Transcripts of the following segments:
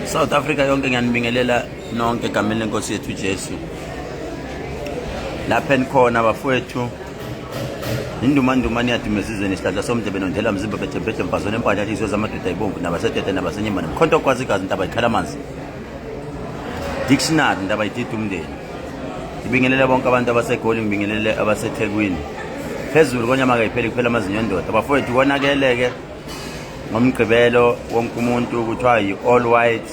South Africa yonke ngiyanibingelela nonke egameni lenkosi yethu Jesu. Lapha enikhona bafowethu indumanduma niyaduma ezizweni isihlahla somdlebe nondlela mzimba bhejebheje mfazweni empahla yathi izwe zamadoda ayibomvu nabasetete nabasenyimba nemkhonto okwazi igazi ntaba ikhala amanzi dictionary ndaba idida umndeni. Ngibingelele bonke abantu abaseGoli, ngibingelele abaseThekwini. Phezulu konyama kayipheli kuphela amazinyo endoda. Bafowethu konakele-ke ngomgqibelo wonke umuntu kuthiwa yi-all white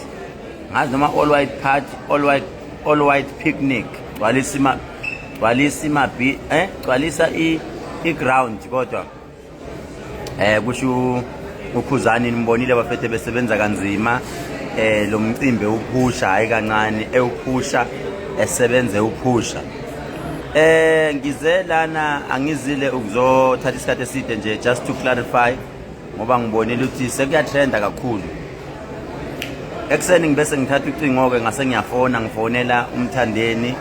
ngazi noma all white party all white all white picnic gcwalisa ima gcwalisa imabi eh gcwalisa i i-ground kodwa eh kusho ukhuzani nimbonile bafethe besebenza kanzima eh lo mcimbi uphusha hayi kancane ewuphusha esebenze uphusha. Eh ngize lana angizile ukuzothatha isikhathi eside nje, just to clarify ngoba ngibonile ukuthi sekuyatrenda kakhulu. Ekuseni ngibese ngithatha ucingo-ke ngase ngiyafona, ngifonela uMthandeni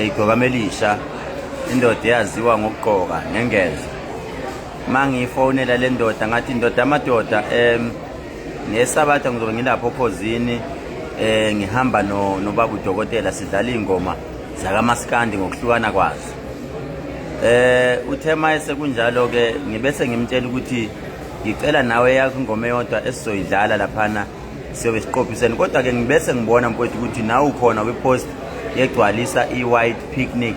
igcokama elisha, indoda eyaziwa ngokugqoka nengeza. Ma ngiyifonela le ndoda ngathi, ndoda amadoda, ngesabatha ngizobe ngilapho okhozini, ngihamba no nobaba udokotela, sidlala iy'ngoma zakamaskandi ngokuhlukana kwazo. Uthe maye sekunjalo ke ngibese ngimtshela ukuthi ngicela nawe yakho ingoma eyodwa esizoyidlala laphana siyobe siqophisene, kodwa ke ngibese ngibona mfowethu ukuthi nawe ukhona kwi-post yegcwalisa i-white picnic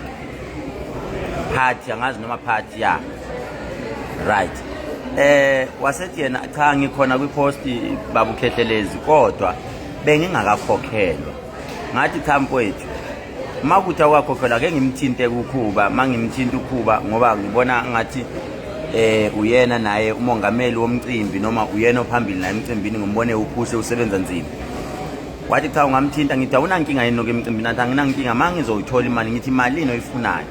party, angazi noma party ya right. Wasethi yena cha, ngikhona kwi-post baba uKhehlelezi, kodwa bengingakakhokhelwa. Ngathi cha mfowethu, uma kuthi awukakhokhelwa ake ngimthinte kukhuba. Uma ngimthinta ukhuba ngoba ngibona ngathi uyena naye umongameli womcimbi noma uyena ophambili naye emcimbini, ngimbone uphushe usebenza nzima. Wathi cha, ungamthinta. Ngithi awunankinga yini noke emcimbini? Athi anginankinga ma ngizowuthola imali. Ngithi imalini oyifunayo?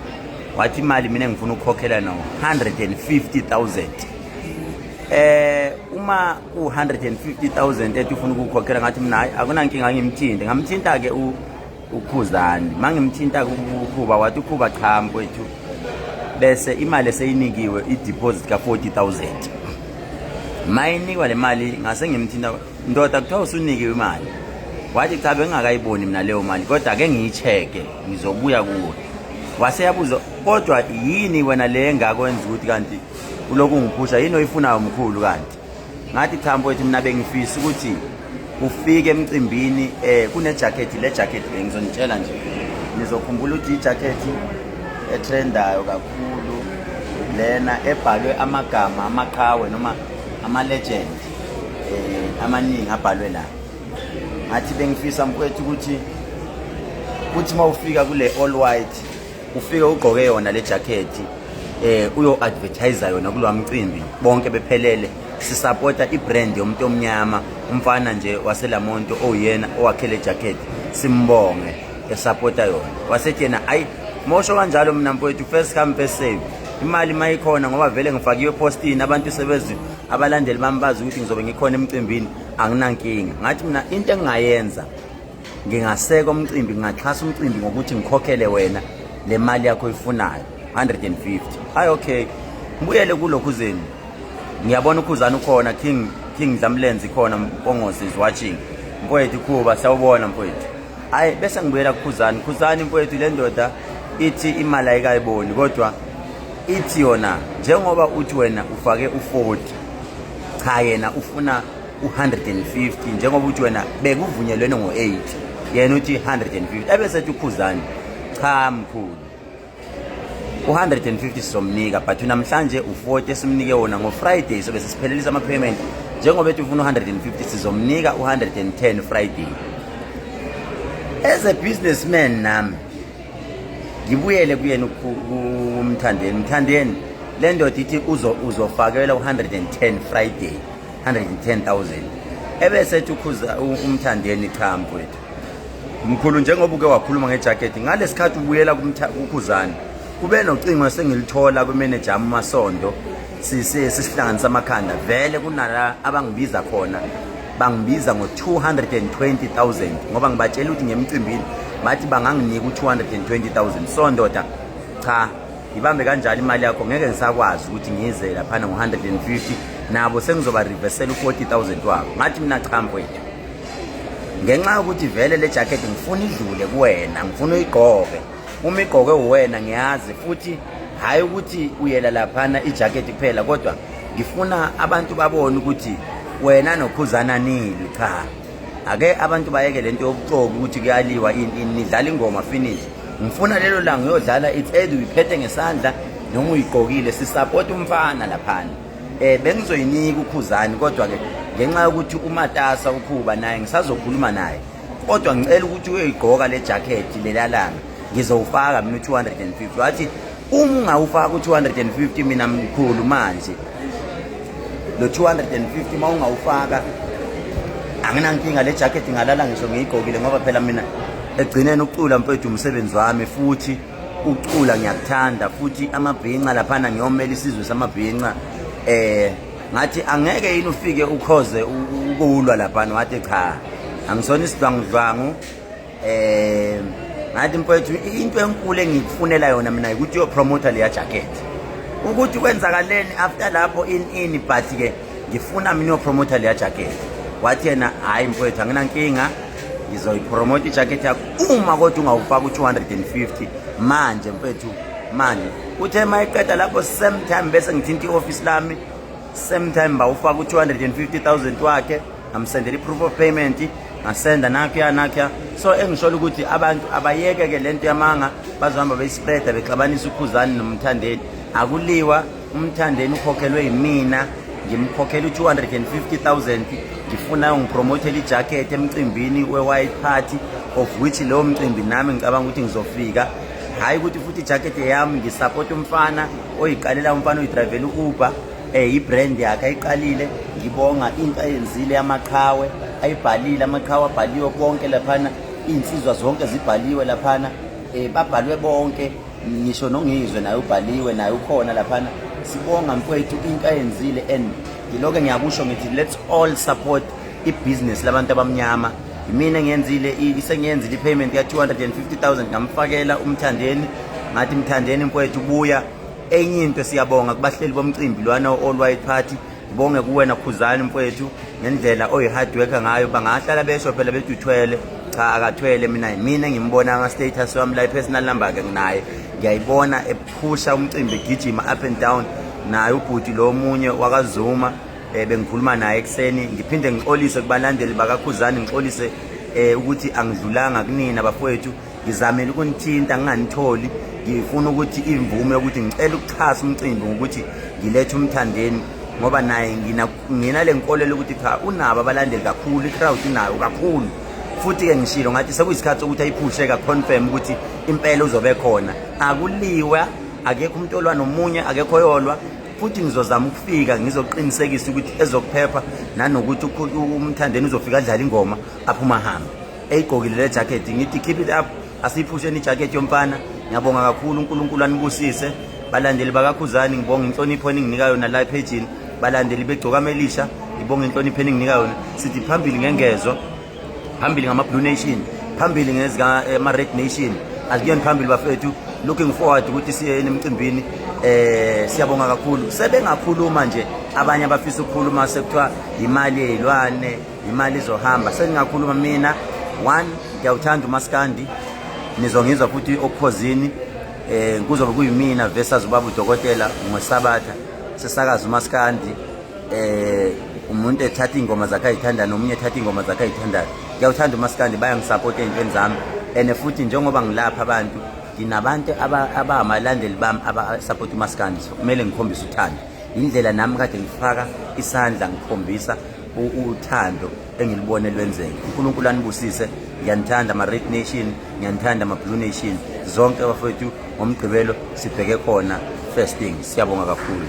Wathi imali mina ngifuna ukukhokhela no 150,000. Uma ku-150,000 ethi ufuna ukukhokhela, ngathi mina hayi akunankinga, ngimthinte. Ngamthinta ke uKhuzani. Mangimthinta ukhuba wathi ukhuba cha mfowethu, bese imali eseyinikiwe i-deposit ka-40,000. Mayinikwa le mali ngase ngimthinta, ndoda kuthiwa usunikiwe imali. Wathi cha, bengingakayiboni mina leyo mali, kodwa ake ngiyi-check-e ngizobuya kuwe. Wase yabuza, kodwa yini wena le engakwenza ukuthi kanti ulokhu ungiphusha, yini oyifunayo mkhulu kanti? Ngathi cha mfowethu, mina bengifisa ukuthi ufike emcimbini kune jacket, le jacket bengizonitshela nje, nizokhumbula ukuthi ijacket etrendayo kakhulu lena ebhalwe amagama amaqhawe noma ama legend amaningi abhalwe la. Ngathi bengifisa mfowethu ukuthi kuthi mawufika kule all white ufike ugqoke yona le jacket, uyo advertise yona kulowa mcimbi bonke bephelele, sisupporta ibrand yomuntu omnyama, umfana nje waseLamonto owuyena owakhe le jacket, simbonge esupporta yona. Wasethi yena ayi mosho kanjalo, mina mfowethu first come first serve, imali mayikhona ngoba vele ngifakiwe epostini, abantu sebezi abalandeli bami bazi ukuthi ngizobe ngikhona emcimbini, anginankinga. Ngathi mina into engingayenza, ngingaseka umcimbi, ngingaxhasa umcimbi ngokuthi ngikhokhele wena le mali yakho oyifunayo 150. Hayi okay, ngibuyele kulokhu zenu, ngiyabona uKhuzani ukhona, King Dlamlenze ikhona, Mpongosi is watching. Mfowethu Khuba, sawubona mfowethu. Hayi bese ngibuyela kuKhuzani. Khuzani mfowethu, le ndoda ithi imali ayikayiboni, kodwa ithi yona njengoba uthi wena ufake u40, cha yena ufuna u150, njengoba uthi wena bekuvunyelwene ngo8, yena uthi 150. Ebese ethi uKhuzani cha mkhulu, u-150 sizomnika, but namhlanje u-40 esimnike wona, ngo-Friday sobe sesiphelelisa ama-payment. Njengoba ethi ufuna u-150, sizomnika u-110 Friday. As a businessman nami ngibuyele kuyena uMthandeni. Mthandeni, le ndoda ithi uzofakela u-110 Friday, 110,000. Ebese ethi ukhuza uMthandeni cha mfowethu mkhulu, njengoba uke wakhuluma ngejacket ngalesikhathi ubuyela kuKhuzani, kube nocingo esengilithola kwimeneja yami uMasondo, sisihlanganisa amakhanda vele kunala abangibiza khona, bangibiza ngo-220,000 ngoba ngibatshela ukuthi ngemcimbini, bathi banganginika u-220,000. So ndoda cha, ngibambe kanjalo imali yakho, ngeke ngisakwazi ukuthi ngize laphana ngo-150, nabo sengizoba reversela u-40,000 wabo. Ngathi mina cha mfowethu. Ngenxa yokuthi vele le jacket ngifuna idlule kuwena, ngifuna uyigqoke. Uma igqoke uwena ngiyazi futhi hhayi ukuthi uyela laphana ijacket kuphela, kodwa ngifuna abantu babone ukuthi wena noKhuzana nilwi. Cha, ake abantu bayeke lento yobuxoki ukuthi kuyaliwa, nidlala ingoma finish. Ngifuna lelo langa uyodlala, it's either uyiphethe ngesandla noma uyigqokile, sisupport umfana laphana. Bengizoyinika uKhuzani, kodwa ke ngenxa yokuthi umatasa uKhuba naye ngisazokhuluma naye, kodwa ngicela ukuthi uyoyigqoka le jacket lelalanga, ngizowufaka mina u-250. Wathi uma ungawufaka u-250 mina mkhulu manje lo 250 uma ungawufaka anginankinga, le jacket ngalala ngisho ngiyigqokile, ngoba phela mina egcineni ukucula mfethu umsebenzi wami, futhi ukucula ngiyakuthanda, futhi amabhinca laphana ngiyomela isizwe samabhinca. Ngathi angeke yini ufike ukhoze ukulwa laphana? Wathi cha, angisona isidlwangudlwangu. Ngathi mfowethu, into enkulu engikufunela yona mina ukuthi uyopromota leya jacket, ukuthi kwenzakaleni after lapho in in but ke ngifuna mina uyopromota leya jacket. Wathi yena hayi mfowethu, anginankinga, ngizoyipromota ijacket yakho uma kodwa ungawufaka u-250 manje mfethu. Manje uthe uma eqeda lapho, same time bese ngithinta i-office lami, same time bawufaka u-250 000 wakhe, ngamsendela i-proof of payment, ngasenda nakhuya nakhuya. So engishola ukuthi abantu abayeke-ke lento yamanga, bazohamba beyispreada bexabanisa uKhuzani noMthandeni. Akuliwa, uMthandeni ukhokhelwe yimina, ngimkhokhela u-250 000, ngifuna ngipromothele ijacket emcimbini we-white party, of which leyo mcimbi nami ngicabanga ukuthi ngizofika. Hhayi ukuthi futhi ijacket yami, ngisapota umfana oyiqalela, umfana oyidrayivela u-Uber, i-brand yakhe ayiqalile. Ngibonga into ayenzile yamaqhawe ayibhalile, amaqhawe abhaliwe bonke laphana, iy'nsizwa zonke zibhaliwe laphana, babhalwe bonke, ngisho noNgizwe naye ubhaliwe, naye ukhona laphana. Sibonga mfowethu into ayenzile, and ngiloke ngiyakusho ngithi let's all support ibhizinisi labantu abamnyama. Yimina engiyenzile, sengiyenzile i-payment ka-250 000, ngamfakela uMthandeni, ngathi Mthandeni mfowethu buya. Enye into, siyabonga kubahleli bomcimbi lwana All White Party. Ngibonge kuwena Khuzani mfowethu ngendlela oyi-hard worker ngayo. Bangahlala besho phela bethi uthwele, cha akathwele. Mina mina ngimbona ama-status wami la, i-personal number-ke nginaye, ngiyayibona ephusha umcimbi, egijima up and down. Naye ubhuti lo omunye wakaZuma, bengikhuluma naye ekuseni. Ngiphinde ngixolise kubalandeli bakaKhuzani, ngixolise ukuthi angidlulanga kunina bafowethu. Ngizamile ukunithinta nginganitholi, ngifuna ukuthi imvume yokuthi ngicela ukuxhasa umcimbi ngokuthi ngilethe uMthandeni, ngoba naye nginale nkolelo ukuthi cha, unabo abalandeli kakhulu, i-crowd inayo kakhulu. Futhi-ke ngishilo ngathi sekuyisikhathi sokuthi ayiphushe ka-confirm ukuthi impela uzobe khona. Akuliwa, akekho umuntu olwa nomunye, akekho oyolwa. Futhi ngizozama ukufika ngizoqinisekisa ukuthi ezokuphepha nanokuthi uMthandeni uzofika adlala ingoma aphuma ahambe eyigqokile le jacket. Ngithi keep it up, asiyiphusheni ijacket yomfana. Ngiyabonga kakhulu, uNkulunkulu anibusise balandeli bakaKhuzani. Ngibonga inhlonipho eninginika yona la ephejini, balandeli beGcokama Elisha, ngibonga inhlonipho eninginika yona. Sithi phambili ngengezo, phambili ngama-Blue Nation, phambili ngezika-ma-Red Nation, akuyeni phambili bafethu. Looking forward ukuthi siye emcimbini. Siyabonga kakhulu. Sebengakhuluma nje abanye abafisa ukukhuluma, sekuthiwa imali yey'lwane, imali izohamba, sengingakhuluma mina. One, ngiyawuthanda umaskandi, nizongizwa futhi oKhozini, kuzobe kuyimina versus ubaba udokotela ngoSabatha, sisakaza umaskandi, umuntu ethatha iy'ngoma zakhe ayithandayo nomunye ethatha iy'ngoma zakhe ayithandayo. Ngiyawuthanda umaskandi, bayangisapota ey'ntweni zami, and futhi njengoba ngilapha abantu, nginabantu abamalandeli bami abasapota umaskandi, so kumele ngikhombise uthando. Indlela nami kade ngifaka isandla ngikhombisa uthando engilibone lwenzeka. UNkulunkulu anibusise, ngiyanithanda ama-Red Nation, ngiyanithanda ama-Blue Nation zonke bafowethu. NgoMgqibelo sibheke khona first thing. Siyabonga kakhulu.